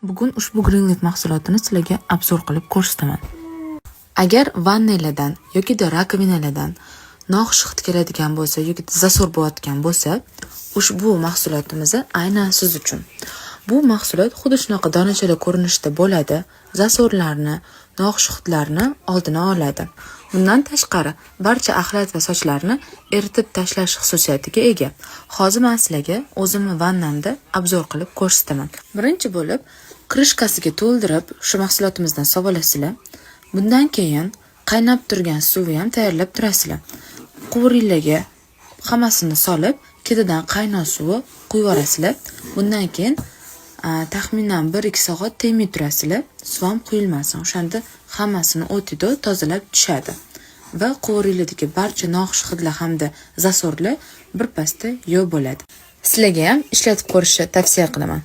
Bugun ushbu Greenleaf mahsulotini sizlarga обзор qilib ko'rsataman. Agar vannaylardan yokida rakovinalardan noxush hid keladigan bo'lsa yoki засор bo'layotgan bo'lsa, ushbu mahsulotimiz aynan siz uchun. Bu mahsulot xuddi shunaqa donachalar ko'rinishida bo'ladi, засор larni, noxush hidlarni oldini oladi. Bundan tashqari, barcha axlat va sochlarni eritib tashlash xususiyatiga ega. Hozir men sizlarga o'zimni vannamda обзор qilib ko'rsataman. Birinchi bo'lib крышка siga to'ldirib shu mahsulotimizdan sovolasizlar. Bundan keyin qaynab turgan suvni ham tayyorlab turasizlar. Quvuringlarga hammasini solib, ketidan qaynoq suvi quyib yuborasizlar. Bundan keyin taxminan 1-2 soat tegmay turasizlar. Suv ham quyilmasin. O'shanda hammasini o'tida tozalab tushadi. Va quvuringlardagi barcha noxush hidlar hamda засор lar birpasda yo'q bo'ladi. Sizlarga ham ishlatib ko'rishni tavsiya qilaman.